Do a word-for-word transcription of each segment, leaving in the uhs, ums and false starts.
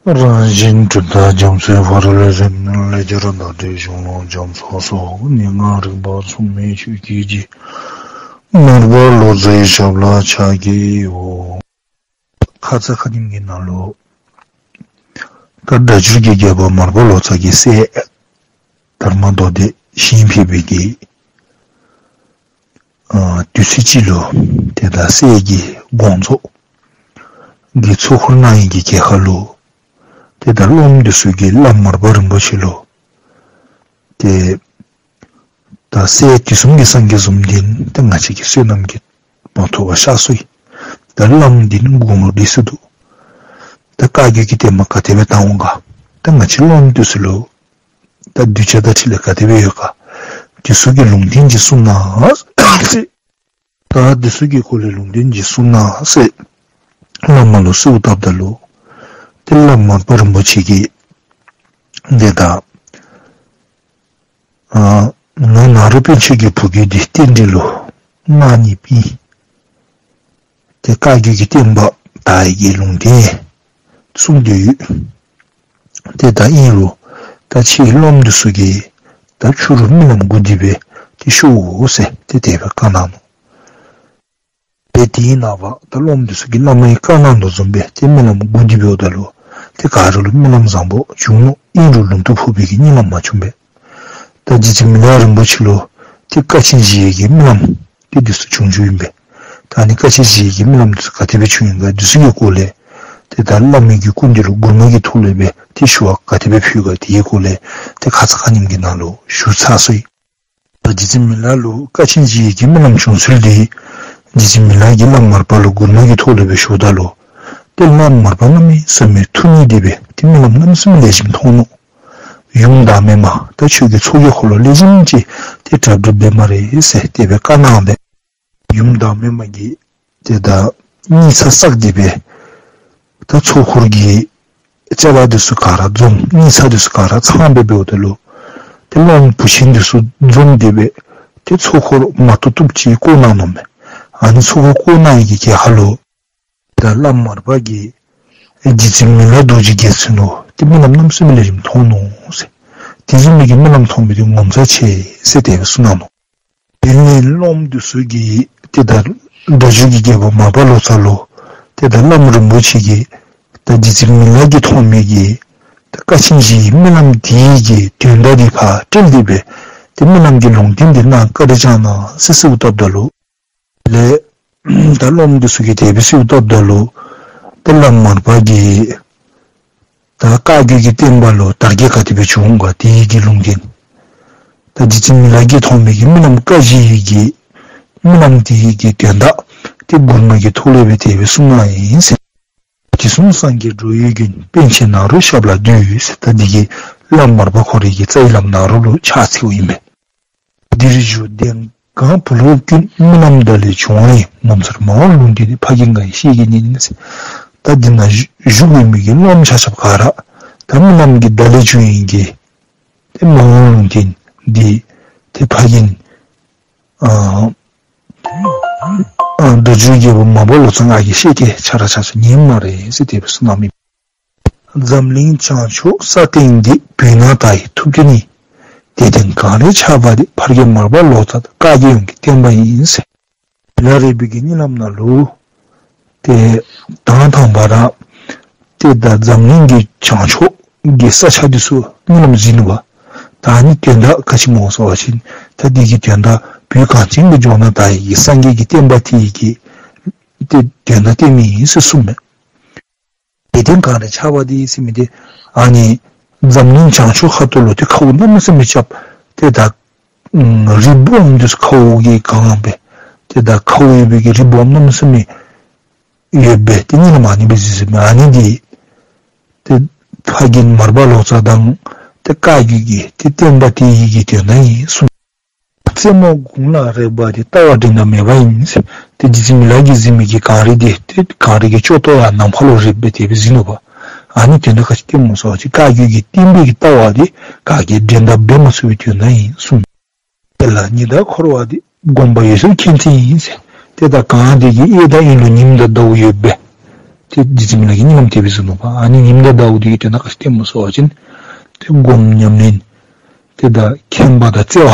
རང་བཞིན་གྲུབ་མཐའ་རྒྱ་མཚོའི་བར་ལས་ཟིན། ལེགས་སྦྱར་ཟླ་སྒྲོན་གཞུང་ལུགས་རྒྱ་མཚོ་སོགས། སྙན་ངག་རིག་པ་མཚུངས་མེད་ཆོས་ཀྱི་རྗེ། མར་པ་ལོ་ཙཱའི་ཞབས་ལ་ཕྱག་བགྱིའོ། ཁ་ཙ་ཁ་ཉིནམ་གྱི་ནང་ལུ་ད་སྒྲ་སྒྱུར་གྱི་རྒྱལ་པོ་མར་པ་ལོ་ཙཱ་གི་སྲས་དར་མ་མདོ་སྡེ་ཞིང་ཕེབས་པའི་གི་ཨ་དུས་ཚོད་ཅིག་ལུ་ཏེ་ད་སྲས་ཀྱི་དགོངས་རྫོགས་ཀྱི་ཚོགས་འཁོར་གནང་ཡི་གི་གྱལ་ཁ་ལུ་ཏེ་ད་སློབམ་འདི་ཚུ་གིས་བླམ་མར་པ་རིན་པོ་ཆེ་ལུ་ཏེ་ད་སྲས་དུས་གསུམ་གྱི་སངས་རྒྱས་བཟུམ་འདི་ཏེ་ང་བཅས་ཀྱི་བསོད་ནམས་ཀྱིས་མ་ཐོབ་པར་གཤགས་སོ་ཡི། ད་བླམ་འདི་ནི་དགུང་ལོ་བགྲེས་སུ་འདུག། ད་བཀའ་བརྒྱུད་ཀྱི་བསྟན་པ་ག་དེ་སྦེ་དར་འོང་ག། ད་ང་བཅས་སློབམ་འདི་ཚུ་ལུ་ད་གདུལ་བྱ་དང་འཁྲིལ་ལས་ག་དེ་སྦེ་ཡོད་ག། འདི་ཚུ་གི་ལུང་བསྟན་ཅིག་གསུང་གནང་ཟེར། ད་འདི་ཚུ་གི་སྐོར་ལས་ལུང་བསྟན་ཅིག་གསུང་གནང་ཟེར་བླ་མ་ལུ་གསོལཝ་བཏབ་ད་ལུ་ཏེ་བླམ་མར་པ་རིན་པོ་ཆེ་གིས་ཏེ་ད་ཨ་ང་ནཱ་རོ་པཎ་ཆེན་གྱི་བུ་རྒྱུད་འདི་རྟེན་འབྲེལ་ལུ་མངའ་བརྙེས་པའི་ཏེ་བཀའ་བརྒྱུད་ཀྱི་བསྟན་པ་དར་ཡི་གི་ལུང་བསྟན་གསུངས་ཏེ་ཡོད། ཏེ་ད་ཨིན་རུང་ད་ཁྱེད་སློབམ་འདི་ཚུ་གིས་ད་ཕྱི་རུ་རྨི་ལམ་སྒུག་སྟེ་སྦེ་ཏེ་ཤོག་ཟེར་ཏེ་དེ་སྦེ་བཀའ་གནང་ནུག། ཏེ་དེའི་ནངས་པ་ད་སློབམ་འདི་ཚུ་གིས་བླ་མའི་བཀའ་གནང་དོ་བཟུམ་སྦེ་ཏེ་རྨི་ལམ་སྒུག་སྟེ་འབདཝ་ད་ལུ་ཏེ་ག་ར་ལུ་རྨི་ལམ་བཟང་པོ་བྱུང་ནུག། ཨིན་རུང་ལུང་དུ་ཕོག་པའི་གི་གཉིད་ལམ་མ་བྱུང་པས། ད་རྗེ་བཙུན་མི་ལ་རིན་པོ་ཆེ་ལུ་ཏེ་དཀའ་ཆེན་བཞེས་ཡི་གི་རྨི་ལམ་ཏེ་འདི་ཚུ་བྱུང་བྱུངམ་ཨིན་པས། ད་ཨ་ནི་དཀའ་ཆེན་བཞེས་ཡི་གི་རྨི་ལམ་འདི་ཚུ་ག་དེ་སྦེ་བྱུང་ཡི་ག་འདི་ཚུ་གི་སྐོར་ལས་ཏེ་ད་བླ་མའི་གི་སྐུ་མདུན་ལུ་མགུར་མ་གི་ཐོག་ལས་སྦེ་ཏེ་ཞུ་བ་ག་དེ་སྦེ་ཕུལ་ག་དེའི་སྐོར་ལས་ཏེ་ཁ་ཙ་ཁ་ཉིནམ་གྱི་ནང་ལུ་ཞུ་ཚར་སོ་ཡི། ད་རྗེ་བཙུན་མི་ལ་ལུ་དཀའ་ཆེན་བཞེས་ཡི་གི་རྨི་ལམ་བྱུང་ཚུལ་འདི་རྗེ་བཙུན་མི་ལ་གིས་བླམ་མར་པ་ལུ་མགུར་མ་གི་ཐོག་ལས་སྦེ་ཞུཝ་ད་ལུ་ཏེ་བླམ་མར་པ་གནམ་མེད་ས་མེད་ཐུགས་མཉེས་ཏེ་སྦེ་ཏེ་རྨི་ལམ་གནམ་མེད་ས་མེད་ལེགས་ཤོམ་མཐོང་ནུག། ཡུམ་བདག་མེད་མ་ད་ཁྱོད་ཀྱི་ཚོགས་ཀྱི་འཁོར་ལོ་ལེགས་ཤོམ་ཅིག་ཏེ་གྲབས་གྲབ་འབད་སྨ་རེ་ཟེར་དེ་སྦེ་བཀའ་གནང་སྦེ་ཡུམ་བདག་མེད་མ་གིས་ཏེ་ད་སྙིང་ཚ་བསགས་ཏེ་སྦེ་ད་ཚོགས་འཁོར་གྱི་བཅའ་བ་འདི་ཚུ་ག་ར་འཛོམས། སྙིང་ཚ་འདི་ཚུ་ག་ར་ཚངམ་སྦེ་འབདཝ་ད་ལུ་ཏེ་སློབམ་བུ་ཆེན་འདི་ཚུ་འཛོམས་ཏེ་སྦེ་ཏེ་ཚོགས་འཁོར་མ་བཏུབ་བཏུབ་ཅིག་བསྐོར་གནང་ནུག་མས། ཨ་ནི་ཚོགས་འཁོར་བསྐོར་གནང་ཡི་གི་གྱལ་ཁ་ལུ་ད་བླམ་མར་པ་གིས་རྗེ་བཙུན་མི་ལ་རྡོ་རྗེ་རྒྱལ་མཚན་ལུ་ཏེ་རྨི་ལམ་གནམ་མེད་ས་མེད་ལེགས་ཤོམ་མཐོང་ནུག་ཟེར། དེ་བཟུམ་མའི་གི་རྨི་ལམ་མཐོང་མི་འདི་ངོ་མཚར་ཆེ་ཟེར་དེ་སྦེ་གསུངས་གནང་ནུག། དེ་ལས་སློབམ་འདི་ཚུ་གིས་ཏེ་ད་སྒྲ་སྒྱུར་གྱི་རྒྱལ་པོ་མར་པ་ལོ་ཙཱ་ལུ་ཏེ་ད་བླམ་རིན་པོ་ཆེ་གིས་ད་རྗེ་བཙུན་མི་ལ་གིས་མཐོང་མི་གི་ད་དཀའ་ཆེན་བཞེས་ཡི་རྨི་ལམ་འདི་གི་དོན་དག་འདི་ཕར་བཀྲལ་ཏེ་སྦེ་ཏེ་རྨི་ལམ་གྱི་ལུང་བསྟན་འདི་གནང་བཀའ་དྲིན་བསྐྱང་གནང་ཟེར་གསོལཝ་བཏབ་ད་ལུ་ལས་ད་སློབམ་འདི་ཚུ་གིས་དེ་སྦེ་གསོལཝ་བཏབ་ད་ལུ་ཏེ་བླམ་མར་པ་གིས་ད་བཀའ་བརྒྱུད་ཀྱི་བསྟན་པ་ལུ་དར་རྒྱས་ག་དེ་སྦེ་བྱུང་ག་དེ་ཡི་གི་ལུང་བསྟན། ད་རྗེ་བཙུན་མི་ལ་གིས་མཐོང་མི་གི་རྨི་ལམ་བཀའ་བཞེས་ཡི་གི་རྨི་ལམ་དེ་ཡི་གི་དོན་དག་དེ་མགུར་མ་གི་ཐོག་ལས་སྦེ་དེ་སྦེ་གསུངས་གནང་ཡི་ཟེར། དེ་བཟུམ་སངས་རྒྱས་འགྲོ་བའི་མགོན། པཎ་ཆེན་ནཱ་རོའི་ཞབས་ལ་འདུད་ཟེར། ད་འདི་གིས་བླམ་མར་པ་ཁོ་རའི་གི་རྩ་བའི་བླམ་ནཱ་རོ་ལུ་ཕྱག་འཚལཝ་ཨིན་པས། འདིར་བཞུགས་གདན་གང་བུ་སློབ་ཀུན། རྨི་ལམ་བརྡ་ལས་བྱུང་བ་ཡིན། ངོ་མཚར་སྨྲ་བ་ལུང་བསྟན་ནི། ཕ་རྒན་གང་ཡིན་ཤེས་ཀྱིས་ཉན། ད་འདི་ནང་བཞུགས་ཡོད་མི་གི་སློབམ་ཆ་ཁྱབ་ག་ར་ད་རྨི་ལམ་གྱི་བརྡ་ལས་བྱུང་ཡི་གི་ཏེ་སྨྲ་བ་ལུང་བསྟན་འདི་ཏེ་ཕ་རྒན་ཨ་ཨ་སྒྲ་སྒྱུར་རྒྱལ་པོ་མར་པ་ལོ་ཙཱ་ང་གིས་ཤེས་ཀྱིས་ཆ་ར་ཆ་ཆ་ཉན་སྨ་རེ་ཟེར་དེ་སྦེ་གསུངས་གནང་མི། འཛམ་གླིང་བྱང་ཕྱོགས་ས་སྟེང་འདི། བོད་ནག་དར་ཡི་ཐུབ་རྒྱལ་ནི། དད་ལྡན་གངས་རིའི་ཆར་པ་འདི། ཕ་རྒན་མར་པ་ལོ་ཙཱ་བཀའ་བརྒྱུད་ཡོངས་ཀྱི་བསྟན་པ་ཡིན་ཟེར། མི་ལ་རས་པའི་གི་གཉིད་ལམ་ནང་ལུ་ཏེ་དང་དང་པ་ར་ཏེ་ད་འཛམ་གླིང་གི་བྱང་ཕྱོགས་ཀྱི་ས་ཆ་འདི་ཚུ་གཉིད་ལམ་གཟིགས་ནུག་པ། ད་ཨ་ནི་དོན་དག་ག་ཅི་སྨོ་ཟེར་བ་ཅིན་ད་འདི་གི་དོན་དག་བོད་གངས་ཅན་གྱི་ལྗོངས་ནང་དར་ཡི་གི་སངས་རྒྱས་ཀྱི་བསྟན་པ་དེ་ཡི་གི་ཏེ་དོན་དག་བསྟན་མི་ཨིན་ཟེར་གསུངམ་མས། དད་ལྡན་གངས་རིའི་ཆར་པ་འདི་ཟེར་མི་འདི་ཨ་ནི་འཛམ་གླིང་བྱང་ཕྱོགས་ཁ་ཐུག་ལུ་ཏེ་ཁཝ་གནམ་མེད་ས་མེད་རྐྱབ་ཏེ་ད་རི་སྦོམ་འདི་ཚུ་ཁཝ་གིས་གང་སྦེ་ཏེ་ད་ཁཝ་ཡོད་པའི་གི་རི་སྦོམ་གནམ་མེད་ས་མེད་ཡོད་པའི་ཏེ་གཉིད་ལམ་ཨ་ནི་སྦེ་གཟིགས་ཟེར་མི་ཨ་ནི་འདི་ཏེ་ཕ་རྒན་མར་པ་ལོ་ཙཱ་དང་ཏེ་བཀའ་བརྒྱུད་ཀྱི་ཏེ་བསྟན་པ་དེ་ཡི་གི་དོན་དག་ཨིན་གསུངས། རྩེ་མོ་དགུང་ལ་རེག་པ་འདི། ལྟ་བ་འགྲན་ཟླ་མེད་པ་ཡིན་ཟེར། ཏེ་རྗེ་བཙུན་མི་ལ་གིས་གཟིགས་མི་གི་གངས་རི་འདི་ཏེ་གངས་རི་གི་ཅོག་ཏོ་ཡར་ནམ་མཁའ་ལུ་རེག་སྦེ་དེ་སྦེ་གཟིགས་ནུག་པ། ཨ་ནི་དོན་དག་ག་ཅི་སྟོནམ་སྨོ་ཟེར་བ་ཅིན་བཀའ་བརྒྱུད་ཀྱི་བསྟན་པའི་གི་ལྟ་བ་འདི་ག་གིས་འགྲན་ཟླ་འབད་མ་ཚུགས་པའི་དོན་དག་ཨིན་གསུངས། དེ་ལ་ཉི་ཟླ་འཁོར་བ་འདི། དགོངས་པ་འོད་གསལ་མཁྱེན་བརྩེ་ཡིན་ཟེར། ཏེ་ད་གངས་འདི་གི་གཡས་དང་གཡོན་ལུ་ཉིམ་དང་ཟླཝ་ཡོད་པའི་ ཏེ་རྗེ་བཙུན་མི་ལ་གིས་གཉིད་ལམ་དེ་སྦེ་གཟིགས་ནུག་པ། ཨ་ནི་ཉིམ་དང་ཟླཝ་འདི་གིས་དོན་དག་ག་ཅི་སྟོནམ་སྨོ་ཟེར་བ་ཅིན་ཏེ་སྒོམ་ཉམས་ལེན་ཏེ་ད་མཁྱེན་པ་དང་བརྩེ་བ་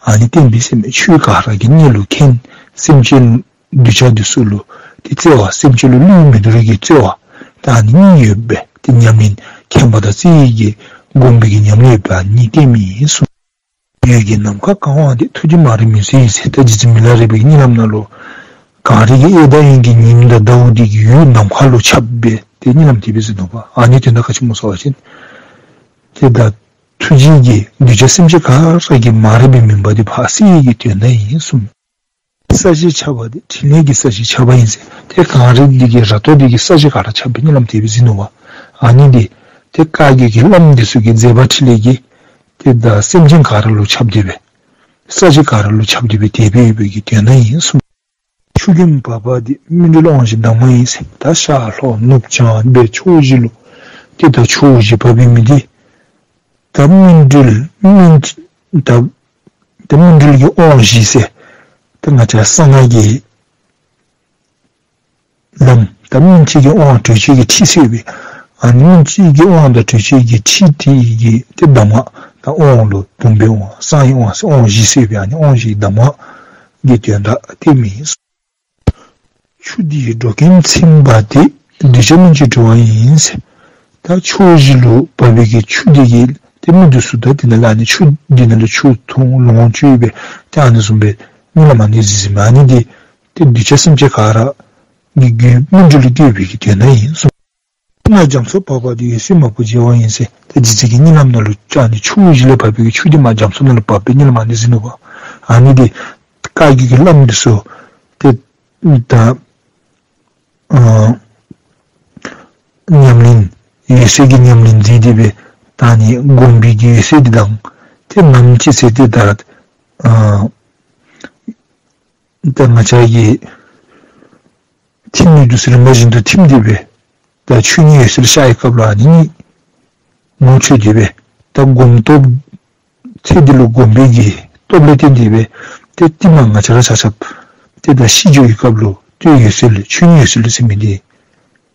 ཨ་ནི་སྟོན་པས་ཟེར་མས། ཆོས་ག་ར་གི་གཉིད་ལུ་མཁྱེན། སེམས་ཅན་གདུལ་བྱ་འདི་ཚུ་ལུ་ཏེ་བརྩེ་བ། སེམས་ཅན་ལུ་བསླུ་མི་འདོད་རིགས་ཀྱི་བརྩེ་བ། ད་ཨ་ནི་གཉིས་ཡོད་པས། ཏེ་ཉམས་ལེན་མཁྱེན་པ་དང་བརྩེ་བའི་གི་སྒོམ་པའི་གི་ཉམས་ལེན་ཡོད་པ་ཨ་ནི་སྟོནམ་ཨིན་གསུངས། འོད་ཀྱི་ནམ་མཁའ་གང་བ་འདི། ཐུགས་རྗེ་མ་རིག་མུན་སེལ་ཡིན་ཟེར། ད་རྗེ་བཙུན་མི་ལ་རས་པའི་གཉིད་ལམ་ནང་ལུ་གངས་རི་གི་གཡས་དང་གཡོན་གྱི་ཉིམ་དང་ཟླཝ་འདི་གི་འོད་ནམ་མཁའ་ལུ་ཁྱབ་སྦེ་ཏེ་གཉིད་ལམ་དེ་སྦེ་གཟིགས་ནུག་པ། ཨ་ནི་དོན་དག་ག་ཅི་སྨོ་ཟེར་བ་ཅིན་ཏེ་ད་ཐུགས་རྗེ་གིས་གདུལ་བྱ་སེམས་ཅན་ག་ར་གི་མ་རིག་པའི་མུན་པ་འདི་ཕར་སེལ་བའི་གི་དོན་དག་ཨིན་གསུངས། ས་གཞི་ཆགས་པ་འདི་ཕྲིན་ལས་ཀྱི་ས་གཞི་ཆགས་པ་ཡིན་ཟེར། ཏེ་གངས་རི་འདི་གི་ར་ཏོ་འདི་གི་ས་གཞི་ག་ར་ཆགས་པའི་གཉིད་ལམ་དེ་སྦེ་གཟིགས་ནུག་པ། ཨ་ནི་འདི་ཏེ་བཀའ་བརྒྱུད་ཀྱི་བླམ་འདི་ཚུ་གི་མཛད་པ་ཕྲིན་ལས་ཀྱིས་ཏེ་ད་སེམས་ཅན་ག་ར་ལུ་ཁྱབ་སྟེ་སྦེ་ས་གཞི་ག་ར་ལུ་ཁྱབ་སྟེ་སྦེ་དེ་སྦེ་ཡོད་པའི་གི་དོན་དག་ཨིན་གསུངས། ཆུ་རྒྱུན་འབབ་པ་འདི་སྨིན་གྲོལ་དབང་བཞི་གདམས་ངག་ཡིན་ཟེར། ད་ཤར་ལྷོ་ནུབ་བྱང་སྦེ་ཕྱོགས་བཞི་ལུ་ཏེ་ད་ཕྱོགས་བཞི་འབབ་པའི་མི་འདི་ད་སྨིན་གྲོལ་སྨིན་ད་ད་སྨིན་གྲོལ་གྱི་དབང་བཞི་ཟེར། ད་ང་བཅས་གསང་སྔགས་ཀྱི་ལམ་ད་སྨིན་བྱེད་ཀྱི་དབང་གྲོལ་བྱེད་ཀྱི་ཁྲིད་ཟེར་བའི་ཨ་ནི་སྨིན་བྱེད་ཀྱི་དབང་དང་གྲོལ་བྱེད་ཀྱི་ཁྲིད་དེ་གི་ཏེ་གདམས་ངག་ད་དབང་ལུ་བུམ་པའི་དབང་གསང་བའི་དབང་ཟེར་དབང་བཞི་ཟེར་བའི་ཨ་ནི་དབང་བཞིའི་གདམས་ངག་གི་དོན་དག་དེ་མིན། ཆུ་འདིས་འགྲོ་ཀུན་ཚིམ་པ་དེ། གདུལ་བྱ་སྨིན་བྱེད་གྲོལ་བ་ཡིན་ཟེར། ད་ཕྱོགས་བཞི་ལུ་འབབ་པའི་གི་ཆུ་འདི་གིས་ཏེ་མི་འདི་ཚུ་ད་འདི་ནང་ལུ་ཨ་ནི་ཆུ་འདི་ནང་ལུ་ཆུ་འཐུང་ལོངས་སྤྱོད་སྦེ་ཏེ་ཨ་ནི་བཟུམ་སྦེ་གཉིད་ལམ་ཨ་ནི་གཟིགས་གཟིགསཔ་མས། ཨ་ནི་འདི་ཏེ་གདུལ་བྱ་སེམས་ཅན་ག་ར་གི་རྒྱུད་སྨིན་གྲོལ་ལུ་བསྐྱལ་བའི་གི་དོན་དག་ཨིན་གསུངས། ནང་རྒྱ་མཚོ་འབབ་པ་དེ། འོད་ཟེར་མ་བུ་མཇལ་བ་ཡིན་ཟེར། ཏེ་རྗེ་བཙུན་གྱི་གཉིད་ལམ་ནང་ལུ་ཨ་ནི་ཕྱོགས་བཞི་ལས་འབབ་པའི་གི་ཆུ་འདི་མར་རྒྱ་མཚོ་ནང་ལུ་འབབ་སྦེ་གཉིད་ལམ་ཨ་ནི་གཟིགས་ནུག་པ། ཨ་ནི་འདི་བཀའ་བརྒྱུད་ཀྱི་བླམ་འདི་ཚུ་ཏེ་ད་ཨ་ཉམས་ལེན་འོད་གསལ་གྱི་ཉམས་ལེན་མཛད་དེ་སྦེ་ད་ཨ་ནི་སྒོམ་པའི་གི་འོད་གསལ་འདི་དང་ཏེ་ནམ་ཅིག་ཟེར་ཏེ་ད་ཨ་ད་ང་བཅས་ཀྱི་ཐིམ་ནི་འདི་ཚུ་རིམ་པ་བཞིན་དུ་ཐིམ་སྟེ་སྦེ་ད་ཆོས་ཉིད་འོད་གསལ་ཤར་བའི་སྐབས་ལུ་ཨ་ནི་ངོ་འཕྲོད་དེ་སྦེ་ད་སྒོམ་སྟོབས་ཚེ་འདི་ལུ་སྒོམ་པའི་གི་སྟོབས་ལས་བརྟེན་ཏེ་སྦེ་ཏེ་རྟིང་མ་ང་བཅས་ར་ཆ་ཁྱབ་ཏེ་ད་ཤི་འགྱོ་བའི་སྐབས་ལུ་ཏེ་འོད་གསལ་ཆོས་ཉིད་འོད་གསལ་ཟེར་མི་འདི་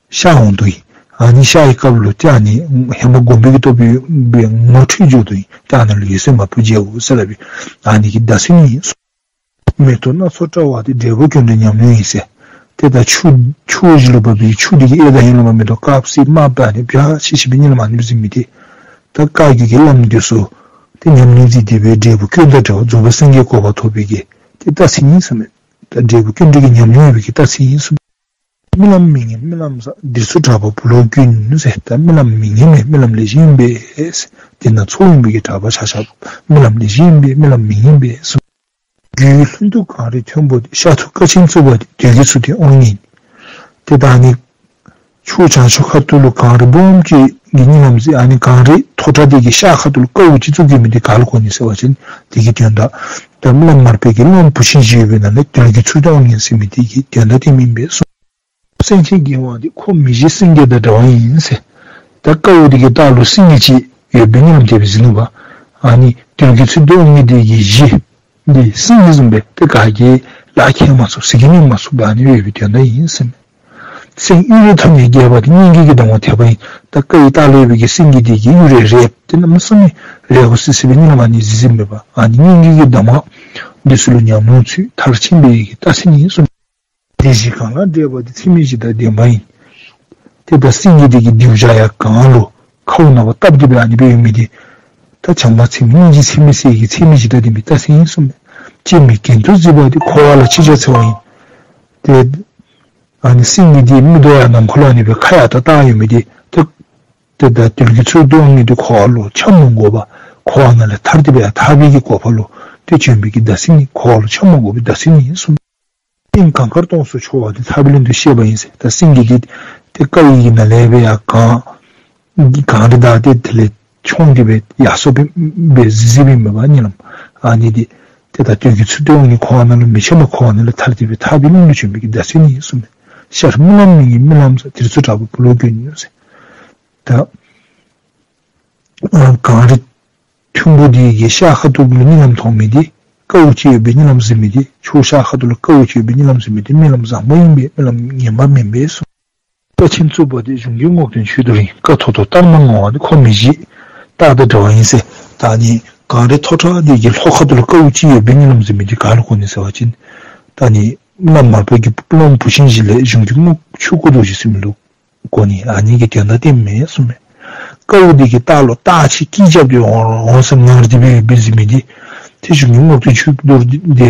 ཤར་འོང་དོ་ཨིན། ཨ་ནི་ཤར་བའི་སྐབས་ལུ་ཏེ་ཨ་ནི་ཧེ་མ་སྒོམ་པའི་གི་སྟོབས་ཡོད་པའི་ངོ་འཕྲོད་འགྱོ་དོ་ཨིན། ཏེ་ཨ་ནི་ལུ་འོད་གསལ་མ་བུ་མཇལ་འོང་ཟེར་སླབ་པའི་ཨ་ནི་གི་བརྡ་མཚོན་ཨིན་གསུངས། མེ་ཏོག་སྣ་ཚོགས་བཀྲ་བ་དེ། འབྲས་བུ་ཀུན་འདྲའི་ཉམས་མྱོང་ཡིན་ཟེར། ཏེ་ད་ཆུ་ཕྱོགས་བཞི་ལུ་འབབ་པའི་ཆུ་འདི་གི་གཡས་དང་གཡོན་ལུ་མ་མེ་ཏོག་དཀརཔོ་སེརཔོ་དམརཔོ་ཨ་ནི་འབྱར་ཤིག་ཤིག་སྦེ་གཉིད་ལམ་ཨ་ནི་སྦེ་གཟིགས་མི་འདི་ད་བཀའ་བརྒྱུད་ཀྱི་བླམ་འདི་ཚུ་ཏེ་ཉམས་ལེན་མཛད་དེ་སྦེ་འབྲས་བུ་ཀུན་དང་འབྲེལ་བ་རྫོགས་པའི་སངས་རྒྱས་གོ་འཕང་ཐོབ་པའི་གི་ཏེ་རྟགས་མཚན་ཨིན་གསུངས་མས། ད་འབྲས་བུ་ཀུན་འདྲའི་གི་ཉམས་མྱོང་ཡོད་པའི་གི་རྟགས་མཚན་ཨིན་གསུངས་མས། རྨི་ལམ་མི་སྙན་རྨི་ལམ་བཟང་། འདིར་ཚུར་གྲགས་པ་བུ་སློབ་ཀུན་ཟེར། ད་རྨི་ལམ་མི་སྙན་མས། རྨི་ལམ་ལེགས་ཤོམ་ཨིན་པས་ཟེར། དེ་ནང་ཚོགས་ཡོད་པའི་གི་གྲགས་པ་ཆ་ཁྱབ་རྨི་ལམ་ལེགས་ཤོམ་ཨིན་པས། རྨི་ལམ་མི་སྙན་པས་གསུངས། རྒྱུད་ལྷུན་སྟུག་གངས་རི་མཐོན་པོ་དེ། ཤར་ཐུབ་ཀ་ཆེན་བཙུགས་པ་དེ། དོལ་གྱི་ཚུལ་ཁྲིམས་དབང་ངེ་ཡིན། ཏེ་ད་ཨ་ནི་ཕྱོགས་བྱང་ཕྱོགས་ཁ་ཐུག་ལུ་གངས་རི་སྦོམ་ཅིག་གི་གཉིད་ལམ་གཟིགས། ཨ་ནི་གངས་རི་མཐོ་དྲགས་དེ་གི་ཤར་ཁ་ཐུག་ལུ་ཀཝ་ཅིག་བཙུགས་ཡོད་མི་འདི་ག་ལུ་གོ་ནི་ཟེར་བ་ཅིན་དེ་གི་དོན་དག་ད་རྨི་ལམ་མར་པའི་གི་སློབ་མ་བུ་ཆེན་བཞི་ཡོད་པའི་ནང་ལས་དོལ་གྱི་ཚུལ་ཁྲིམས་དབང་ངེ་ཟེར་མི་དེ་གི་དོན་དག་དེ་ཨིན་པས་གསུངས། སེང་ཆེན་རྒྱལ་དབང་དེ། ཁོ་མི་གཞི་སེང་གེ་དང་འདྲ་བ་ཡིན་ཟེར། ད་ཀཝ་དེ་གི་ལྟག་ལུ་སེང་གེ་ཅིག་ཡོད་པའི་གཉིད་ལམ་དེ་སྦེ་གཟིགས་ནུག་པ། ཨ་ནི་དོལ་གྱི་ཚུལ་ཁྲིམས་དབང་ངེ་དེ་གི་གཞི་འདི་སེང་གེ་བཟུམ་སྦེ་ཏེ་ག་གིས་ལག་ཁྱེར་མ་ཚུགས་ཟེར་གྱི་མི་མ་ཚུགས་པ་ཨ་ནི་ཡོད་པའི་དོན་དག་ཨིན་ཟེར་མས། སེང་གཡུ་རལ་ཐོགས་ནས་རྒྱས་པ་དེ། སྙན་བརྒྱུད་ཀྱི་གདམས་ངག་དད་པ་ཡིན། ད་ཀཝ་ལྟག་ལུ་ཡོད་པའི་གི་སེང་གེ་དེ་གི་གཡུ་རལ་རེག་སྟེ་གནམ་མེད་ས་མེད་རེག་གོ་སི་སི་སྦེ་གཉིད་ལམ་ཨ་ནི་གཟིགས་གཟིགསཔ་མས་པ། ཨ་ནི་སྙན་བརྒྱུད་ཀྱི་གདམས་ངག་འདི་ཚུ་ལུ་ཉམས་མྱོང་ཚུད་མཐར་ཕྱིན་པའི་གི་རྟགས་མཚན་ཨིན་གསུངས། སྡེ་བཞི་གང་ལ་འདྲེས་པ་དེ། ཚད་མེད་བཞི་དང་ལྡན་པ་ཡིན། ཏེ་ད་སེང་གེ་དེ་གི་རྡེའུ་བྱ་ཡར་གངས་ལུ་ཁཝ་ནང་ཕར་བཏབ་སྟེ་སྦེ་ཨ་ནི་སྦེ་ཡོད་མི་དེ་ད་བྱམས་པ་ཚད་མེད་སྙིང་རྗེ་ཚད་མེད་ཟེར་གྱི་ཚད་མེད་བཞི་དང་ལྡན་པའི་རྟགས་མཚན་ཨིན་གསུངས་མས། སྐྱེ་མེད་གྱེན་དུ་གཟིགས་པ་དེ། འཁོར་བ་ལ་ཅི་བྱ་འཚེ་བ་ཡིན། ཏེ་ཨ་ནི་སེང་གེ་དེ་མིག་ཏོ་ཡར་ནམ་མཁའ་ལུ་ཨ་ནི་སྦེ་ཁ་ཡར་ད་བཏགས་ཡོད་མི་དེ་ཏེ་ཏེ་ད་དོལ་གྱི་ཚུལ་ཁྲིམས་དབང་ངེ་དེ་འཁོར་བ་ལུ་འཁྱམས་མ་དགོ་པར་འཁོར་བ་ནང་ལས་ཐར་ཏེ་སྦེ་ཡར་ཐར་པའི་གི་གོ་འཕང་ལུ་ཏེ་བྱོན་པའི་གི་རྟགས་མཚན་ཨིན། འཁོར་བ་ལུ་འཁྱམས་མ་དགོ་པའི་རྟགས་མཚན་ཨིན་གསུངས། སེང་གངས་དཀར་སྟོངས་སུ་འཕྱོ་བ་དེ། ཐར་པའི་ལམ་དུ་གཤེགས་པ་ཡིན་ཟེར། ད་སེང་གེ་དེ་ཏེ་ཀཝ་གི་ནང་ལས་སྦེ་ཡར་གངས་གངས་རི་བདའ་སྟེ་དེ་ལས་མཆོངས་ཏེ་སྦེ་ཡར་སོང་སྦེ་སྦེ་གཟིགས་གཟིགསཔ་མས་པ་གཉིད་ལམ། ཨ་ནི་དེ་ཏེ་ད་དོལ་གྱི་ཚུལ་ཁྲིམས་དབང་ངེ་འཁོར་བ་ནང་ལུ་མི་འཁྱམས་པར་འཁོར་བ་ནང་ལས་ཐར་ཏེ་སྦེ་ཐར་པའི་ལམ་ལུ་བྱོན་པའི་གི་རྟགས་མཚན་ཨིན་གསུངས་མས། ཤར་རྨི་ལམ་མི་སྙན་རྨི་ལམ་བཟང་། དེར་ཚུར་གྲགས་པ་བུ་སློབ་ཀུན་ཟེར། ད་ཨ་གངས་རི་མཐོན་པོ་དེ་གི་ཤར་ཁ་ཐུག་ལུ་གཉིད་ལམ་མཐོང་མི་དེ་ཀཝ་ཅིག་ཡོད་པའི་གཉིད་ལམ་གཟིགས་མི་དེ་ཕྱོགས་ཤར་ཁ་ཐུག་ལུ་ཀཝ་ཅིག་ཡོད་པའི་གཉིད་ལམ་གཟིགས་མི་དེ་རྨི་ལམ་བཟང་པོ་ཨིན་པས། རྨི་ལམ་ངན་པ་མེན་པས་གསུངས། ཀ་ཆེན་རྩུབ་པ་དེ་གཞུང་གི་རྔོག་སྟོན་ཆོས་རྡོར་ཨིན། ཀ་མཐོ་མཐོ་སྟག་མོ་ངོ་བ་དེ་ཁོ་མི་བཞི་སྟག་དང་འདྲ་བ་ཨིན་ཟེར། ད་ནི་གངས་རི་མཐོ་དྲགས་འདི་གི་ལྷོ་ཁ་ཐུག་ལུ་ཀཝ་ཅིག་ཡོད་པའི་གཉིད་ལམ་ཟེར་མི་འདི་ག་ལུ་གོ་ནི་ཟེར་བ་ཅིན་ད་ནི་བླམ་མར་པ་གི་སློབམ་བུ་ཆེན་བཞི་ལས་གཞུང་གི་རྔོག་ཆོས་སྐུ་རྡོ་རྗེ་ཟེར་མི་ལུ་གོ་ནི། ཨ་ནི་གི་དོན་དག་སྟོནམ་མས་གསུངམ་མས། ཀཝ་འདི་གི་ལྟག་ལུ་སྟག་ཅིག་སྐད་རྐྱབ་སྟེ་འོང་འོང་ཟེར་ངར་ཏེ་སྦེ་ཡོདཔ་ཟེར་མི་འདི་ཏེ་གཞུང་གི་རྔོག་སྟོན་ཆོས་རྡོར་འདི་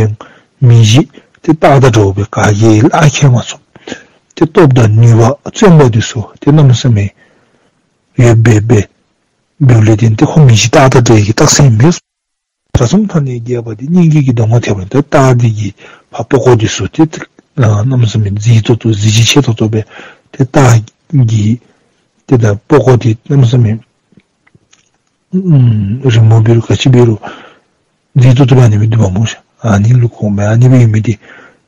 མི་བཞི་ཏེ་སྟག་དང་འདྲཝ་སྦེ་ག་གིས་ལུ་ཁྱད་མ་ཚུགས། ཏེ་སྟོབས་དང་ནུས་པ་བརྩོན་པ་འདི་ཚུ་ཏེ་གནམ་མེད་ས་མེད་ཡོདཔ་སྦེ་འབདཝ་ལས་བརྟེན་ཏེ་ཁོ་མི་བཞི་སྟག་དང་འདྲ་བའི་གི་རྟགས་མཚན་མས། གྲྭ་ཚང་ཐ་སྙད་རྒྱས་པ་འདི་སྙན་བརྒྱུད་ཀྱི་གདམས་ངག་ཐེག་པ་ཨིན། ད་སྟག་འདི་གི་ཕར་པགས་ཀོ་འདི་ཚུ་ཏེ་ཨ་གནམ་མེད་ས་མེད་མཛེས་ཏོག་ཏོ་མཛེས་བྱེད་ཆེ་ཏོག་ཏོ་སྦེ་ཏེ་སྟག་གི་ཏེ་ད་པགས་ཀོ་འདི་གནམ་མེད་ས་མེད་ཨམ་རི་མོ་འབད་རུང་ག་ཅི་འབད་རུང་མཛེས་ཏོག་ཏོ་སྦེ་ཨ་ནི་སྦེ་འདུག་པ་སྨོ་ཤ། ཨ་ནི་ལུ་གོཝ་མས། ཨ་ནི་སྦེ་ཡོད་མི་འདི་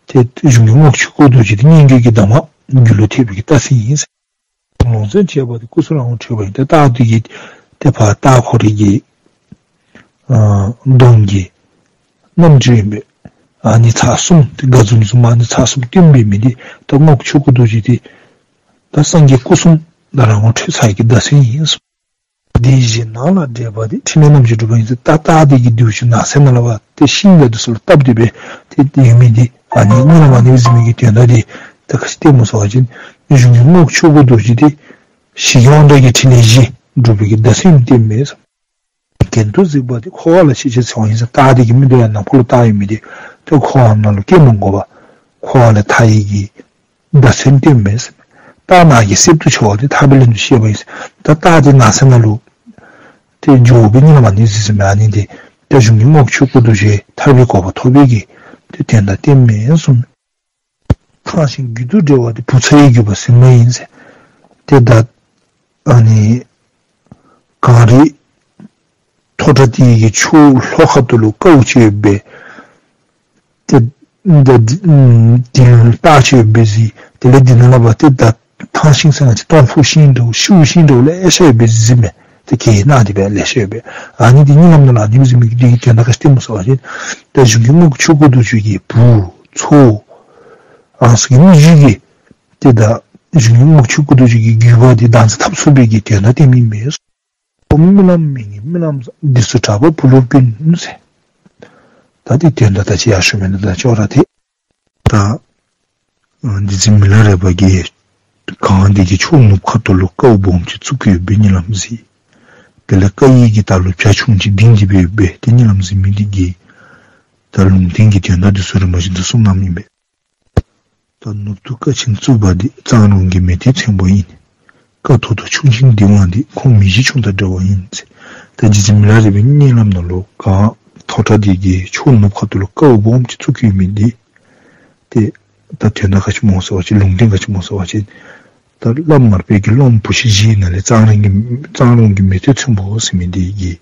ཏེ་གཞུང་གི་རྔོག་ཆོས་སྐུ་རྡོ་རྗེ་འདི་སྙན་བརྒྱུད་ཀྱི་གདམས་ངག་རྒྱུད་ལུ་ཐེག་པའི་གི་རྟགས་མཚན་ཨིན་ཟེར། ལོངས་སྤྱོད་བྱེད་པ་འདི་སྐུ་གསུམ་རང་དབང་ཁྲོས་པ་ཨིན། ཏེ་སྟག་འདི་གི་ཏེ་ཕར་སྟག་ཁོ་རའི་གི་ཨ་གདོང་གི་རྣམ་འགྱུར་ཨིན་པས། ཨ་ནི་ཚར་གསུམ་ཏེ་དགའ་འཛུམ་འཛུམ་ཨ་ནི་ཚར་གསུམ་སྟོནམ་འབད་མི་འདི་ད་རྔོག་ཆོས་སྐུ་རྡོ་རྗེ་འདི་ད་སངས་རྒྱས་སྐུ་གསུམ་ད་རང་དབང་ཁྲོས་ཚར་བའི་གི་རྟགས་མཚན་ཨིན་གསུངམ་མས། དེ་བཞིན་ནགས་ལ་བགྲད་པ་འདི་ཕྲིན་ལས་རྣམ་བཞི་འགྲུབ་པ་ཨིན་ཟེར། ད་སྟག་འདི་གི་མདུན་ཅིག་ནགས་ཚལ་ནང་ལུ་འབད་དེ་ཤིང་དང་འདི་ཚུ་ལུ་བཏབ་སྟེ་སྦེ་ཏེ་ཡོད་མི་འདི་ཨ་ནི་གཉིད་ལམ་ཨ་ནི་སྦེ་གཟིགས་མི་གི་དོན་དག་འདི་ད་ག་ཅི་སྟོནམ་སྨོ་ཟེར་བ་ཅིན་གཞུང་གི་རྔོག་ཆོས་སྐུ་རྡོ་རྗེ་འདི་ཞི་རྒྱས་དབང་དྲག་གི་ཕྲིན་ལས་བཞི་འགྲུབ་པའི་གི་རྟགས་མཚན་སྟོནམ་མས་གསུངམ་མས། གྱེན་དུ་གཟིགས་པ་འདི་འཁོར་བ་ལ་ཤེས་བྱ་འཚོལ་བ་ཨིན་ཟེར། སྟག་འདི་གི་མིག་ཏོ་ཡར་ནམ་མཁའ་ལུ་བལྟ་ཡོད་མི་འདི་ཏེ་འཁོར་བ་ནང་ལུ་སྐྱེ་མི་དགོ་པར་འཁོར་བ་ལས་ཐར་བའི་གི་རྟགས་མཚན་སྟོནམ་མས་ཟེར། སྟག་ནགས་ཀྱི་གསེབ་ཏུ་འཕྱོ་བ་འདི་ཐར་པའི་ལམ་དུ་བཤད་པ་ཨིན་ཟེར། ད་སྟག་འདི་ནགས་ཚལ་ནང་ལུ་ཏེ་འགྱོ་བའི་གཉིད་ལམ་ཨ་ནི་གཟིགས་ཟེར་མས། ཨ་ནི་འདི་ཏེ་གཞུང་གི་རྔོག་ཆོས་སྐུ་རྡོ་རྗེ་ཐར་པའི་གོ་འཕང་ཐོབ་པའི་གི་ཏེ་དོན་དག་སྟོནམ་མས་གསུངམ་མས། ཐང་ཤིང་རྒྱུད་དུ་འགྲེལ་བ་འདི་བུ་ཚ་ཡི་བརྒྱུད་པ་ཟེར་མི་ཨིན་ཟེར། ཏེ་ད་ཨ་ནི་གངས་རི་མཐོ་དྲགས་འདི་གི་ཕྱོགས་ལྷོ་ཁ་ཐུག་ལུ་ཀཝ་ཅིག་ཡོདཔ་སྦེ་ཏེ་ད་འདི་ཨམ་འདི་ལུ་སྟག་ཅིག་ཡོདཔ་སྦེ་གཟིགས། དེ་ལས་འདི་ནང་ལུ་འབད་དེ་ད་ཐང་ཤིང་ཟེར་ང་བཅས་སྟོང་ཕུ་ཤིང་འདྲཝ་ཤིཝ་ཤིང་འདྲཝ་ལེ་ཤ་ཡོདཔ་སྦེ་གཟིགས་མས། ཏེ་གྱེས་ནི་འདི་སྦེ་ལེ་ཤ་ཡོདཔ་སྦེ། ཨ་ནི་འདི་གཉིད་ལམ་ནང་ལུ་ཨ་ནི་སྦེ་གཟིགས་མི་འདི་གི་དོན་དག་ག་ཅི་སྟོནམ་སྨོ་ཟེར་བ་ཅིན་ད་གཞུང་གི་རྔོག་ཆོས་སྐུ་རྡོ་རྗེ་གི་བུ་ཚ་ཨ་ནི་ཚུ་གི་མིག་རྒྱུད་ཀྱིས་ཏེ་ད་གཞུང་གི་རྔོག་ཆོས་སྐུ་རྡོ་རྗེ་གི་བརྒྱུད་པ་འདི་བདག་འཛིན་འཐབ་ཚུགས་པའི་གི་དོན་དག་སྟོནམ་ཨིན་མས། ཁོ་རྨི་ལམ་མི་ངེས་རྨི་ལམ་བཟང་། འདི་ཚུ་གྲགས་པ་བུ་སློབ་ཀུན་ཟེར། ད་འདི་དོན་དག་ད་ཅི་ཡར་ཞུ་མི་ནང་ད་ཅོག་ར་འཐད། ད་ཨ་རྗེ་བཙུན་མི་ལ་རས་པ་གིས་གངས་འདི་གི་ཕྱོགས་ནུབ་ཁ་ཐུག་ལུ་ཀཝ་སྦོམ་ཅིག་བཙུགས་ཡོད་པའི་གཉིད་ལམ་གཟིགས། དེ་ལས་ཀ་ཡི་གི་ལྟག་ལུ་བྱ་ཁྱུང་ཅིག་ལྡིང་སྟེ་སྦེ་ཡོད་པའི་ཏེ་གཉིད་ལམ་གཟིགས་མི་འདི་གིས་ད་ལུང་བསྟན་གྱི་དོན་དག་འདི་ཚུ་རིམ་པ་བཞིན་དུ་གསུངས་གནངམ་ཨིན་པས། ད་ནུབ་ཏུ་ཀ་ཆེན་རྩུབ་པ་འདི་གཙང་རོང་གི་མེ་ཏོག་ཚོན་པོ་ཨིན། ཀ་མཐོ་མཐོ་ཁྱུང་ཆེན་ལྡིང་བ་འདི་ཁོང་མི་བཞི་ཆུང་དང་འདྲ་བ་ཨིན་ཟེར། ད་རྗེ་བཙུན་མི་ལ་རས་པའི་གཉིད་ལམ་ནང་ལུ་གངས་མཐོ་དྲགས་འདི་གི་ཕྱོགས་ནུབ་ཁ་ཐུག་ལུ་ཀཝ་སྦོམ་ཅིག་བཙུགས་ཡོད་མི་འདི་ཏེ་ད་དོན་དག་ག་ཅི་སྨོ་ཟེར་བ་ཅིན་ལུང་བསྟན་ག་ཅི་སྨོ་ཟེར་བ་ཅིན་ད་བླམ་མར་པའི་གི་སློབམ་བུ་ཆེན་བཞིའི་ནང་ལས་གཙང་རོང་གི་གཙང་རོང་གི་མེ་ཏོག་ཚོན་པོ་ཟེར་མི་འདི་གི་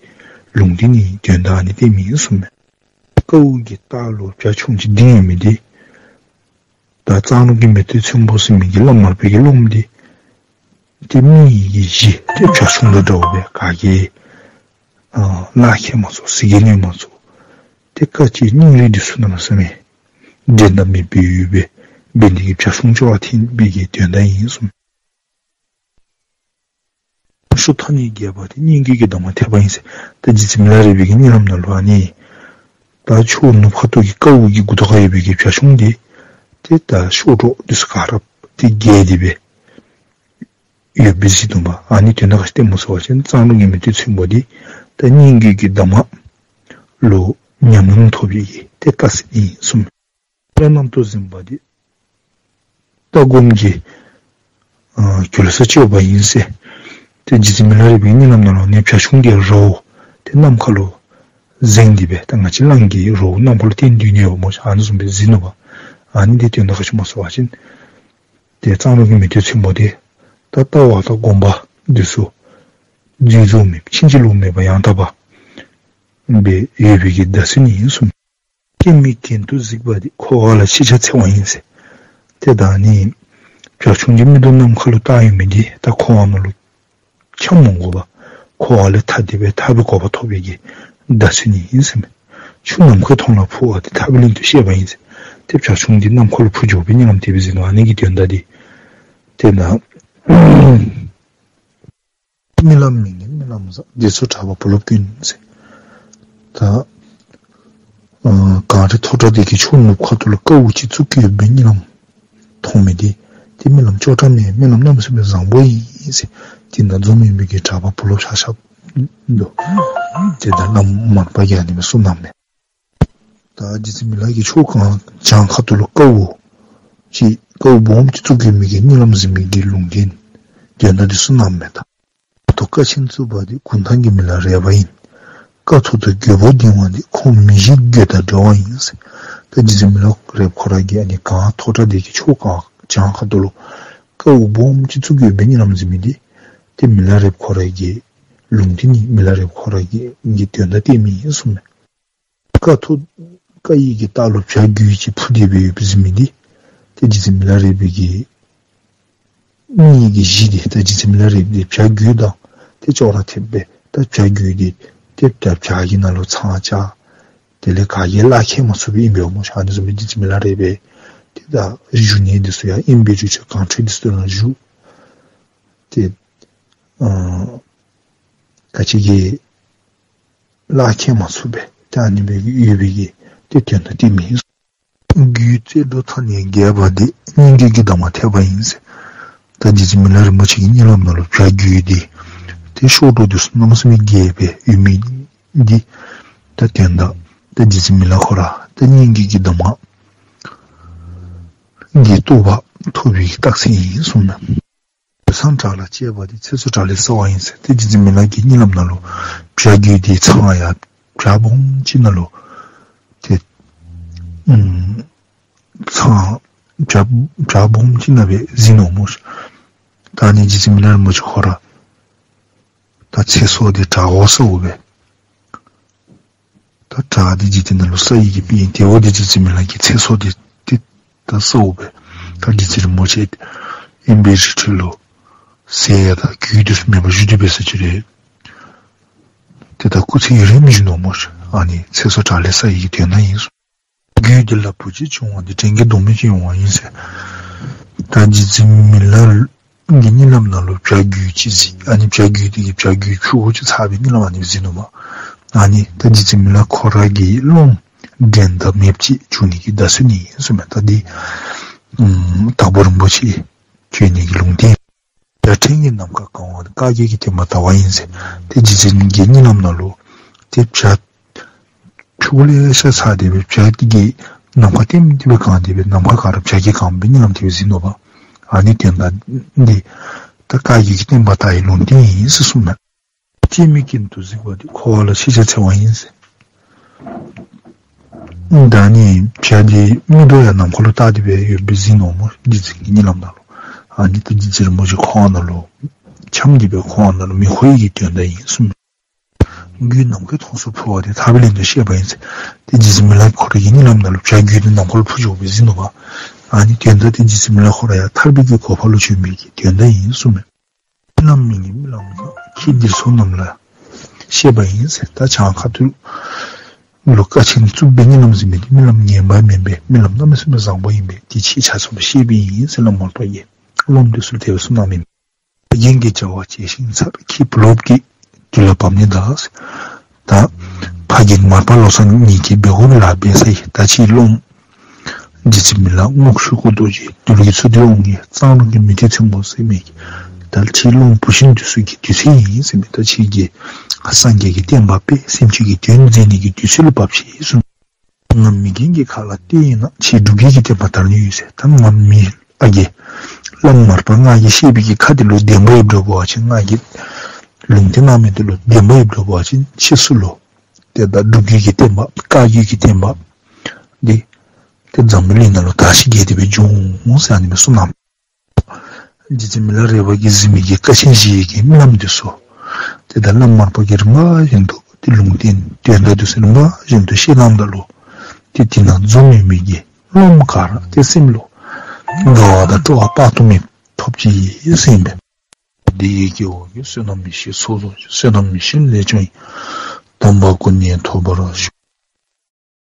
ལུང་བསྟན་ནི་དོན་དག་ཨ་ནི་སྟོནམ་ཨིན་གསུངམ་མས། ཀཝ་གི་ལྟག་ལུ་བྱ་ཁྱུང་ཅིག་ལྡིང་ཡོད་མི་འདི་ད་གཙང་རོང་གི་མེ་ཏོག་ཚོན་པོ་ཟེར་མི་གི་བླམ་མར་པའི་གི་སློབམ་འདི་ཏེ་མི་གི་གཞི་ཏེ་བྱ་ཁྱུང་དང་འདྲཝ་སྦེ་ག་གིས་ཨ་ལུ་ཁྱད་མ་ཚུགས་ཟིལ་གྱིས་གནོན་མ་ཚུགས། ཏེ་སྐད་ཅིག་སྙིང་རུས་འདི་ཚུ་གནམ་མེད་ས་མེད་འགྲན་ཟླ་མེད་པའི་ཡོད་པའི་འབད་ནི་འདི་གིས་བྱ་ཁྱུང་ཅོག་ར་འཐད་པའི་གི་དོན་དག་ཨིན་གསུངམ་མས། ཤོ་ཐ་སྙད་རྒྱས་པ་འདི་སྙན་བརྒྱུད་ཀྱི་གདམས་ངག་ཐེག་པ་ཨིན་ཟེར། ད་རྗེ་བཙུན་མི་ལ་རས་པའི་གི་གཉིད་ལམ་ནང་ལུ་ཨ་ནི་ད་ཕྱོགས་ནུབ་ཁ་ཐུག་གི་ཀཝ་གི་མགུ་ཏོ་ཁར་ཡོད་པའི་གི་བྱ་ཁྱུང་འདི་ཏེ་ད་གཤོག་སྒྲོ་འདི་ཚུ་ག་ར་ཏེ་རྒྱས་ཏེ་སྦེ་ཡོདཔ་སྦེ་གཟིགས་ནུག་པ། ཨ་ནི་དོན་དག་ག་ཅི་སྟོནམ་སྨོ་ཟེར་བ་ཅིན་གཙང་རོང་གི་མེ་ཏོག་ཚོན་པོ་འདི་ད་སྙན་བརྒྱུད་ཀྱི་གདམས་ངག་ལུ་ཉམས་ལེན་ཐོབ་པའི་གི་ཏེ་རྟགས་མཚན་ཨིན་གསུངམ་མས། ལྷོ་རྣམ་རྟོག་འཛིན་པ་འདི་ལྟ་སྒོམ་གྱི་ཨ་གུ་ལུ་ས་སྤྱོད་པ་ཨིན་ཟེར། ཏེ་རྗེ་བཙུན་མི་ལ་རས་པའི་གཉིད་ལམ་ནང་ལུ་ཨ་ནི་བྱ་ཁྱུང་གི་རྭ་བོ་ཏེ་ནམ་མཁའ་ལུ་གཟེངས་ཏེ་སྦེ་ད་ང་བཅས་གླང་གི་རྭ་བོ་ནམ་མཁའ་ལུ་བརྟན་ཏེ་ཡོདཔ་སྨོ་ཤ། ཨ་ནི་བཟུམ་སྦེ་གཟིགས་ནུག་པ། ཨ་ནི་འདི་དོན་དག་ག་ཅི་སྨོ་ཟེར་བ་ཅིན་ཏེ་གཙང་རོང་གི་མེ་ཏོག་ཚོན་པོ་འདི་ད་ལྟ་བ་དང་སྒོམ་པ་འདི་ཚུ་རྫོགས་རྫོགས་མེད་ཕྱིན་ཅི་ལོག་མེད་པ་ཡང་དག་པ་སྦེ་ཡོད་པའི་གི་རྟགས་མཚན་ཨིན་གསུངམ་མས། སྐྱེ་མེད་གྱེན་དུ་གཟིགས་པ་འདི་འཁོར་བ་ལ་ཤེས་བྱ་འཚོལ་བ་ཨིན་ཟེར། ཏེ་ད་ནི་བྱ་ཁྱུང་གི་མིག་ཏོ་ནམ་མཁའ་ལུ་བལྟ་ཡོད་མི་འདི་ད་འཁོར་བ་ནང་ལུ་འཁྱམས་མི་དགོ་པར་འཁོར་བ་ལས་ཐར་ཏེ་སྦེ་ཐར་པའི་གོ་འཕང་ཐོབ་པའི་གི་རྟགས་མཚན་ཨིན་ཟེར་མས། ཆུ་ནམ་མཁའི་མཐོངས་ལ་འཕུར་བ་འདི་ཐར་པའི་ལམ་དུ་བཤད་པ་ཨིན་ཟེར། ཏེ་བྱ་ཁྱུང་འདི་ནམ་མཁའ་ལུ་འཕུར་འགྱོ་བའི་གཉིད་ལམ་དེ་སྦེ་གཟིགས་ནུག། ཨ་ནི་གི་དོན་དག་འདི་ཏེ་ད་ རྨི་ལམ་མི་ངན་རྨི་ལམ་བཟང་། བདེ་མཆོག་གྲགས་པ་བུ་སློབ་ཀུན་ཟེར། ད་ཨ་གངས་རི་མཐོ་དྲགས་འདི་གི་ཕྱོགས་ནུབ་ཁ་ཐུག་ལུ་ཀཝ་ཅིག་བཙུགས་ཀྱི་ཡོད་པའི་རྨི་ལམ་མཐོང་མི་འདི་ཏེ་རྨི་ལམ་ཅོག་འཐདཔ་མེན། རྨི་ལམ་གནམ་མེད་ས་མེད་བཟང་པོ་ཨིན་ཟེར། དེ་ནང་འཛོམས་ཡོད་མི་གི་གྲགས་པ་བུ་སློབ་ཤ་ཤ་འདུག། ཏེ་ད་བླམ་མར་པ་གིས་ཨ་ནི་སྦེ་གསུངས་གནངམ་མས། ད་རྗེ་བཙུན་མི་ལ་གི་ཕྱོགས་གངས་བྱང་ཁ་ཐུག་ལུ་ཀཝ་ཅིག་ཀཝ་སྦོམ་ཅིག་བཙུགས་ཀྱི་ཡོད་མི་གི་རྨི་ལམ་གཟིགས་མི་གི་ལུང་བསྟན་དོན་དག་འདི་གསུངས་གནངམ་མས། ད་ད་ལྟོ་ཀ་ཆེན་བཙུགས་པ་འདི་གུང་ཐང་གི་མི་ལ་རས་པ་ཨིན། ཀ་ཐུག་ཏུ་རྒོད་པོ་ལྡིང་བ་འདི་ཁོང་མི་བཞི་རྒོད་དང་འདྲ་བ་ཨིན་ཟེར། ད་རྗེ་བཙུན་མི་ལ་རས་པ་ཁོ་ར་གིས་ཨ་ནི་གངས་མཐོ་དྲགས་འདི་གི་ཕྱོགས་གངས་བྱང་ཁ་ཐུག་ལུ་ཀཝ་སྦོམ་ཅིག་བཙུགས་ཀྱི་ཡོད་པའི་རྨི་ལམ་གཟིགས་མི་འདི་ཏེ་མི་ལ་རས་པ་ཁོ་ར་གི་ལུང་བསྟན་ཨིན། མི་ལ་རས་པ་ཁོ་ར་གིས་གི་དོན་དག་བསྟན་མི་ཨིན་གསུངམ་མས། ཀ་ཐུག་ཀ་ཡི་གི་ལྟག་ལུ་བྱ་རྒོད་ཅིག་འཕུར་ཏེ་སྦེ་ཡོདཔ་གཟིགས་མི་འདི་ཏེ་རྗེ་བཙུན་མི་ལ་རས་པའི་གི་མིག་གི་གཞི་འདི་ད་རྗེ་བཙུན་མི་ལ་རས་པ་འདི་བྱ་རྒོད་དང་ཏེ་ཅོག་ར་འཐདཔ་སྦེ་ད་བྱ་རྒོད་འདི་ཏེ་ད་བྱག་གི་ནང་ལུ་ཚང་བཅའ་དེ་ལས་ག་གིས་གླགས་ཁེལ་མ་ཚུགས་པའི་ཨིན་པས་སྨོ་ཤ། ཨ་ནི་བཟུམ་སྦེ་རྗེ་བཙུན་མི་ལ་རས་པའི་ཏེ་ད་བཞུགས་གནས་འདི་ཚུ་ཡང་དབེན་པའི་རི་ཁྲོད་གངས་ཁྲོད་འདི་ཚུ་ནང་བཞུགས་ཏེ་ཨ་ག་ཅི་གིས་གླགས་ཁེལ་མ་ཚུགས་པས། ཏེ་ཨ་ནི་སྦེ་ཡོད་པའི་གི་ཏེ་དོན་དག་བསྟན་མི་ཨིན། རྒོད་རྩེ་སྒྲོ་ཐག་ནས་རྒྱས་པ་འདི། སྙིང་གི་གདམས་ངག་ཐེག་པ་ཡིན་ཟེར། ད་རྗེ་བཙུན་མི་ལ་རིན་པོ་ཆེ་གི་རྨི་ལམ་ནང་ལུ་བྱ་རྒོད་འདི་ཏེ་གཤོག་སྒྲོ་འདི་ཚུ་གནམ་མེད་ས་མེད་རྒྱས་སྦེ་ཡོད་མི་འདི་ད་དོན་དག་ད་རྗེ་བཙུན་མི་ལ་ཁོ་ར་ད་སྙིང་གི་གི་གདམས་ངག་གི་རྟོགས་པ་ཐོབ་པའི་རྟགས་མཚན་ཨིན་གསུངས་མས། སངས་དྲག་ལ་གཅེས་པ་འདི། ཚེ་སྲོག་དྲག་ལས་སྲ་བ་ཡིན་ཟེར། ཏེ་རྗེ་བཙུན་མི་ལ་གི་རྨི་ལམ་ནང་ལུ་བྱ་རྒོད་འདི་ཚང་ཡང་བྱག་སྦོམ་ཅིག་ནང་ལུ་ཏེ་ཨམ་ཚང་བྱག་བྱག་སྦོམ་ཅིག་ནང་སྦེ་གཟིགས་ནུག་སྨོ་ཤ། ད་ཨ་ནི་རྗེ་བཙུན་མི་ལ་རིན་པོ་ཆེ་ཁོ་ར་ད་ཚེ་སྲོག་འདི་དྲག་པོ་སྲཝ་སྦེ་ད་དྲག་འདི་འཇིག་རྟེན་ནང་ལུ་སྲ་ཡི་གི་དཔེ་ཨིན། དེ་འབདཝ་ད་རྗེ་བཙུན་མི་ལ་གི་ཚེ་སྲོག་འདི་ཏེ་ད་སྲཝ་སྦེ་ད་རྗེ་བཙུན་རིན་པོ་ཆེ་དབེན་པའི་རི་ཁྲོད་ལུ་ཟས་དང་གོས་འདི་ཚུ་མེད་པར་བཞུགས་ཏེ་འབད་ས་ཅིག་རེ་ཏེ་ད་སྐུ་ཚེ་ཡུན་རིང་མི་བཞུགས་ནུག་སྨོ་ཤ། ཨ་ནི་ཚེ་སྲོག་དྲག་ལས་སྲ་ཡི་གི་དོན་དག་ཨིན་གསུངས། རྒོད་འདི་ལ་བུ་གཅིག་བྱུང་བ་འདི། བྲན་གྱི་གདོང་མི་གཅིག་ཡོང་བ་ཡིན་ཟེར། ད་རྗེ་བཙུན་མི་ལ་གི་རྨི་ལམ་ནང་ལུ་བྱ་རྒོད་ཅིག་གཟིགས། ཨ་ནི་བྱ་རྒོད་འདི་གིས་བྱ་རྒོད་ཕྱུགཔོ་ཅིག་ཚ་བའི་རྨི་ལམ་ཨ་ནི་གཟིགས་ནུག་པ། ཨ་ནི་ད་རྗེ་བཙུན་མི་ལ་ཁོ་ར་གི་སློབམ་འགྲན་ཟླ་མེདཔ་ཅིག་འབྱུང་ནི་གི་བརྡ་མཚོན་ཨིན་གསུངས་མས། ད་འདི་ཨམ་དྭགས་པོ་རིན་པོ་ཆེ་གིས་བྱོན་ནི་གི་ལུང་བསྟན། བྱ་ཕྲན་གྱི་ནམ་མཁའ་གང་བ་འདི། བཀའ་བརྒྱད་ཀྱི་བསྟན་པ་དར་བ་ཡིན་ཟེར། ཏེ་རྗེ་བཙུན་གྱི་རྨི་ལམ་ནང་ལུ་ཏེ་བྱ་ཕྱུགཔོ་ལེ་ཤ་ཚ་སྟེ་སྦེ་བྱ་འདི་གིས་ནམ་མཁའ་ལྟེམ་སྟེ་སྦེ་གང་སྟེ་སྦེ་ནམ་མཁའ་ག་ར་བྱ་གིས་གང་སྦེ་རྨི་ལམ་དེ་སྦེ་གཟིགས་ནུག་པ། ཨ་ནི་དོན་དག་འདི་ད་བཀའ་བརྒྱད་ཀྱི་བསྟན་པ་དར་བའི་ལུང་བསྟན་ཨིན་ཟེར་གསུངས་མས། སྤྱན་མིག་གྱེན་དུ་གཟིགས་པ་འདི། འཁོར་བ་ལ་ཤེས་བྱ་འཚོལ་བ་ཡིན་ཟེར། ད་ཨ་ནི་བྱ་འདི་མིག་ཏོ་ཡང་ནམ་མཁའ་ལུ་བལྟ་སྟེ་སྦེ་ཡོདཔ་སྦེ་གཟིགས་ནུག་སྨོ། རྗེ་བཙུན་གྱི་རྨི་ལམ་ནང་ལུ། ཨ་ནི་ད་རྗེ་བཙུན་རིན་པོ་ཆེ་འཁོར་བ་ནང་ལུ་འཁྱམས་ཏེ་སྦེ་འཁོར་བ་ནང་ལུ་མི་འཁོར་བའི་གི་དོན་དག་ཨིན་གསུངས་མས། རྒོད་ནམ་མཁའི་མཐོངས་སུ་འཕུར་བ་འདི། ཐར་པའི་ལམ་དུ་གཤེགས་པ་ཡིན་ཟེར། ཏེ་རྗེ་བཙུན་མི་ལ་ཁོ་ར་གི་རྨི་ལམ་ནང་ལུ་བྱ་རྒོད་འདི་ནམ་མཁའ་ལུ་འཕུར་འགྱོཝ་སྦེ་གཟིགས་ནུག་པ། ཨ་ནི་དོན་དག་འདི་རྗེ་བཙུན་མི་ལ་ཁོ་ར་ཡང་ཐར་པའི་གི་གོ་འཕང་ལུ་བྱོན་པའི་གི་དོན་དག་ཨིན་གསུངས་མས། རྨི་ལམ་མི་ངན་རྨི་ལམ་བཟང་། ཁྱེད་འདིར་སོང་རྣམས་ལ་བཤད་པ་ཡིན་ཟེར། ད་བྱང་ཁ་ཐུག་ལུ་ཀ་ཆེན་བཙུགས་པའི་རྨི་ལམ་གཟིགས་མི་འདི་རྨི་ལམ་ངན་པ་མེན་པས། རྨི་ལམ་གནམ་མེད་ས་མེད་བཟང་པོ་ཨིན་པས། འདི་ཁྱེད་ཆ་ཚང་ལུ་བཤད་པའི་ཨིན་ཟེར་བླམ་མར་པ་གིས་སློབམ་འདི་ཚུ་ལུ་དེ་སྦེ་གསུངས་གནངམ་ཨིན། རྒན་གྱི་བྱ་བ་བྱས་ཤིང་ཚར། ཁྱེད་བུ་སློབ་ཀྱིས་དུས་ལ་བབ་ནི་གདའ་ཟེར། ད་ཕ་རྒན་མར་པ་བློ་བཟང་ཉིད་ཀྱིས་འབད་དགོ་པའི་ལཱ་འབད་ཚར་ཡི། ད་ཁྱེད་སློབམ་རྗེ་བཙུན་མི་ལ་རྔོག་ཆོས་སྐུ་རྡོ་རྗེ་གདུལ་བྱའི་ཚུལ་དུ་འོང་ནི་གཙང་རོང་གི་མུ་ཏིག་ཚོན་པོ་ཟེར་མི་གི་ད་ཁྱེད་སློབམ་བུ་ཆེན་འདི་ཚུ་གི་དུས་ཚོད་ཨིན་ཟེར་མི། ད་ཁྱེད་ཀྱིས་སངས་རྒྱས་ཀྱི་བསྟན་པ་སྤེལ་སེམས་ཅན་གྱི་དོན་མཛད་ནི་གི་དུས་ཚོད་ལུ་བབས་ཅི་གསུངས། ང་མི་རྒན་གྱི་ཁ་ལ་གཏད་ཡིན་ན་ཁྱེད་སྒྲུབ་བརྒྱུད་ཀྱི་བསྟན་པ་དར་ནི་ཡོད་ཟེར། ད་ང་མི་ཨ་རྒས་བླམ་མར་པ་ང་གིས་བཤད་པའི་གི་ཁ་འདི་ལུ་བདེན་པ་ཡོདཔ་འགྱོ་བ་ཅིན་ང་གིས་ལུང་བསྟན་གནང་མི་འདི་ལུ་བདེན་པ་ཡོདཔ་འགྱོ་བ་ཅིན་ཕྱིས་སུ་ལུ་ཏེ་ད་སྒྲུབ་བརྒྱུད་ཀྱི་བསྟན་པ་བཀའ་བརྒྱུད་ཀྱི་བསྟན་པ་འདི་ཏེ་འཛམ་བུ་གླིང་ནང་ལུ་དར་ཞིང་རྒྱས་ཏེ་སྦེ་འགྱོ་འོང་ཟེར་ཨ་ནི་སྦེ་གསུངས་གནང་། རྗེ་བཙུན་མི་ལ་རས་པ་གིས་གཟིགས་མི་གི་ཀ་ཆེན་བཞི་ཡི་གི་རྨི་ལམ་འདི་ཚུ་ཏེ་ད་བླམ་མར་པ་གིས་རིམ་པ་བཞིན་དུ་ཏེ་ལུང་བསྟན་དོན་དག་འདི་ཚུ་རིམ་པ་བཞིན་དུ་བཤད་གནངམ་ད་ལུ་ཏེ་དེ་ནང་འཛོམས་ཡོད་མི་གི་སློབམ་ག་ར་ཏེ་སེམས་ལུ་དགའ་བ་དང་སྤྲོ་བ་དཔག་ཏུ་མེད་ཐོབ་ཅི་ཟེར་ཨིན་པས། འདི་ཡི་སྐྱེ་བོ་ཀུན། བསོད་ནམས་ཡེ་ཤེས་ཚོགས་རྫོགས་ཤིང་། བསོད་ནམས་ཡེ་ཤེས་ལས་བྱུང་བའི། དམ་པ་སྐུ་གཉིས་ཐོབ་པར་ཤོག།